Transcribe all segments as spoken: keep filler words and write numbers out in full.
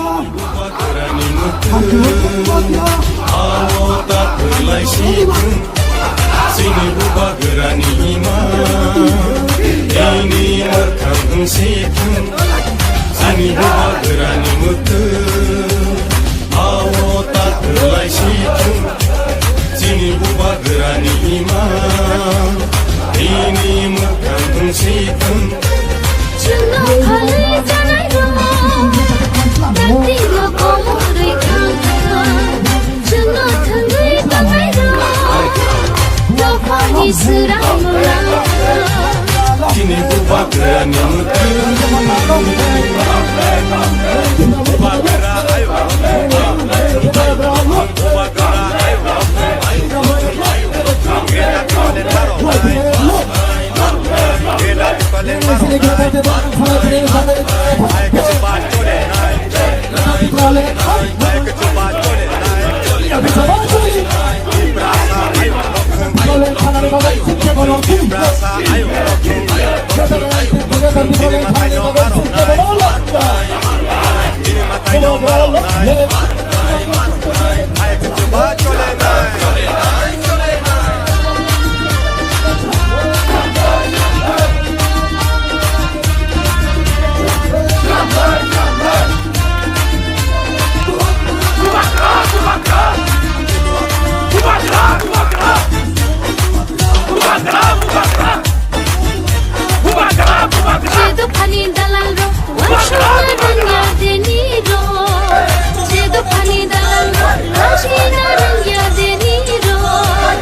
Bubagrani mwkhwtwng, awo ta kwlai si thung. Chini bubagrani ima, ini mwkhang wng si thung. Chini bubagrani mwkhwtwng, awo ta kwlai si thung. Chini bubagrani ima, ini mwkhang wng si thung. Chwngno khalwi chanairok, dakti rok komorwi thangkha. Chwngno thwngwi tongnairok, dophani swrang mwlang. Chini bubagrani mwkhwtwng. Bubagra ayo. Bubagra ayo. Jedo phani dalal rok, washa rangya deni rok. Jedo phani dalal rok, washa rangya deni rok.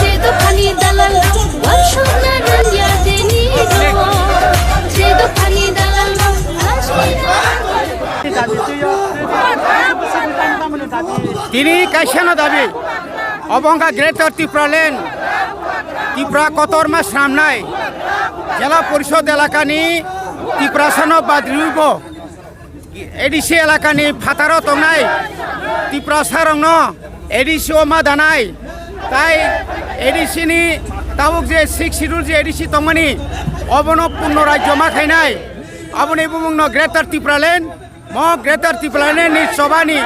Jedo phani dalal rok, washa rangya deni rok. Jedo phani dalal rok, washa. Tini kaisa no dabi. Obo wngkha Greater Tipraland, Tipra kotorma swnamnai, Jela Porishod elakani Tiprasano badriwibo, A D C elakani phataro tongnai Tiprasarokno A D C o ma danai, tai A D C ni tabuk je Sixth Schedule je A D C tongmani, obono purno rajyo ma khainai, aboni bumungno Greater Tipraland. Mo Greater Tipraland ni chobani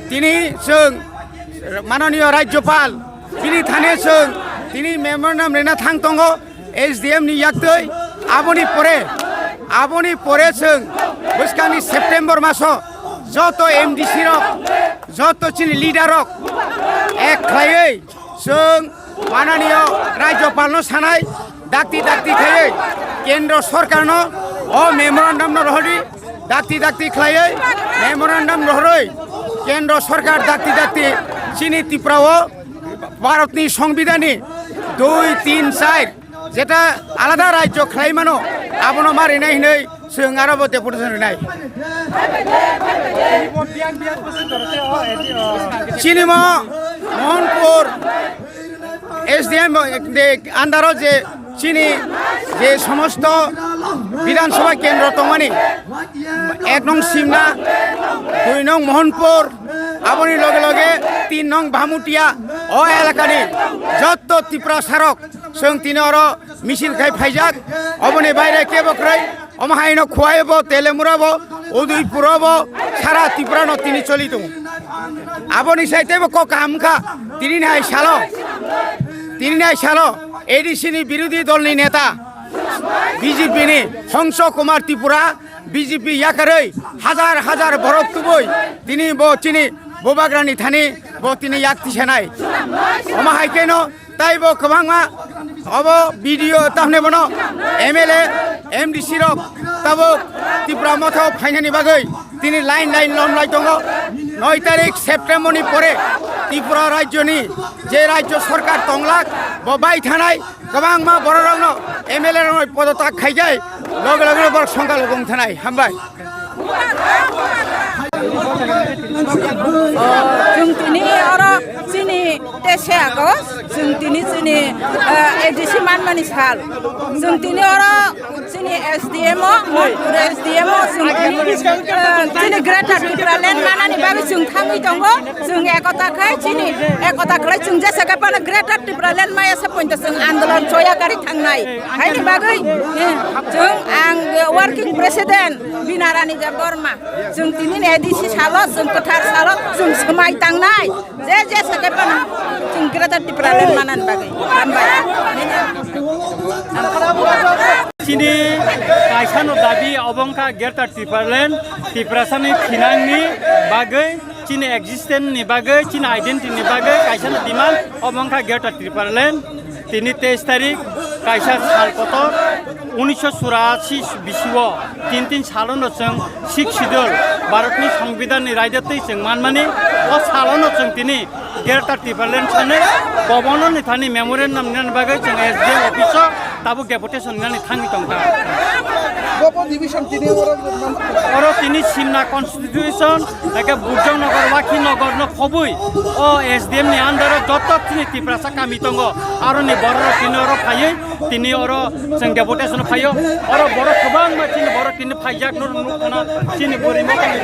tini chwng mananiyo Rajyopal bini thani chwng tini memorandum rina thang tongo S D M ni yaktwi. Aboni pore, aboni pore chwng bwskangni September maso joto M D C rok, joto chini leader rok ek khlaiwi chwng mananiyo Rajyopalno sanai, dakti dakti khaiwi Kendro Sorkarno o memorandum no rohordi, dakti dakti khlaiwi memorandum rohorwi Kendro Sorkar dakti dakti chini Tripura o Bharatni Songbidanni dui, tin, char jeta alada rajyo khlai mano, abono ma rinai hinwi chwng aro bo deputation rinai. Chini mo Mohanpur S D M de andaro je chini je somosto Bidhan Sabha kendro tongmani, ek nong Simna, dui nong Mohanpur, aboni loge loge tin nong Bhamutia, o elakani jotto Tiprasarok chwng tini oro misil khai phaijak, oboni baire kebo kwrwi, omo haino Khowai bo, Telemura bo, Udaipur bo, sara Tripura no tini choli tongo. Aboni sai teibo kok kaham wngkha, tini ni hai salo, tini ni hai salo A D C ni birodhi dol ni neta B J P ni Hongso Kumar Tripura B J P yakarwi hajar hajar borok tubui tini bo chini Bubagrani thani bo tini yak tisanai. Omo hai khe no tei bo kwbangma obo B D O tamni bono M L A, M D C rok tabuk Tipra Motha o phainani bagwi tini line line lom lai tongo. Noi tarik September ni pore Tripura rajyo ni je rajyo sorkar tonglak bo bai thanai. Kwbangma bororokno M L A rokno podotak khaijai, loge loge borok songkha logo wng thanai. Hambai. O, chwng tini oro chini Tei se ago, chwng tini chini, eh, A D C manmani sal. Chwng tini oro chini S D M o, Moitpur S D M o, chwng tini, eh, chini Greater Tipraland manani bagwi chwng thangwi tongo. Chwng ekota khai chini ekota khlai chwng jesa khe phano Greater Tipraland maya se pointa chwng andolon choya kari thangnai. Haini bagwi, eh, chwng ang, eh, working president Binarani Debbarma. Chwng tini ni A D C salo, chwng kwthar salo, chwng swmai tangnai. Je, je, sakhe phano chwng Greater Tipraland manani bagwi. Hambai. Chini kaisano dabi obo wngkha Greater Tipraland, Tiprasani thinangni bagwi, chini existence ni bagwi, chini identity ni bagwi kaisano demand obo wngkha Greater Tipraland. Tini teis tarik kaisa sal kotor, unisho churashi bisio tin tin salono chwng Sixth Schedule, Bharatni Songbidanni raida twi chwng manmani, o salono chwng tini Greater Tipraland sanwi Governor ni thani memorandum nani bagwi chwng S D M office o tabuk deputation nani thangwi tongkha. Kobo division tini oro nam- Oro tini Simna constitution, eke Burjong Nagar, Wakhi Nagar no khobwi o S D M ni under o joto chini Tiprasa kami tongo, aroni borok rok tini oro phaiwi tini oro chwng deputation phaio. Oro borok kwbangma chini borok tini phaijak no nukna chini bwrwi mokol ni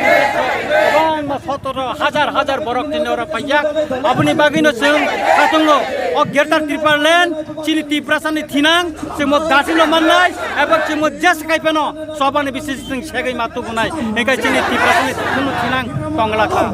kwbangma sotoro hajar hajar borok tini oro phaijak. Aboni bagwi no chwng khatungo o Greater Tipraland chini Tiprasa ni thinang chwngmo dati no mannai eba chwngmo jes kai phano sobani bisi chwng segwi ma tubunai. Hingkhe chini Tiprasa ni thwngno thinang tongla kha.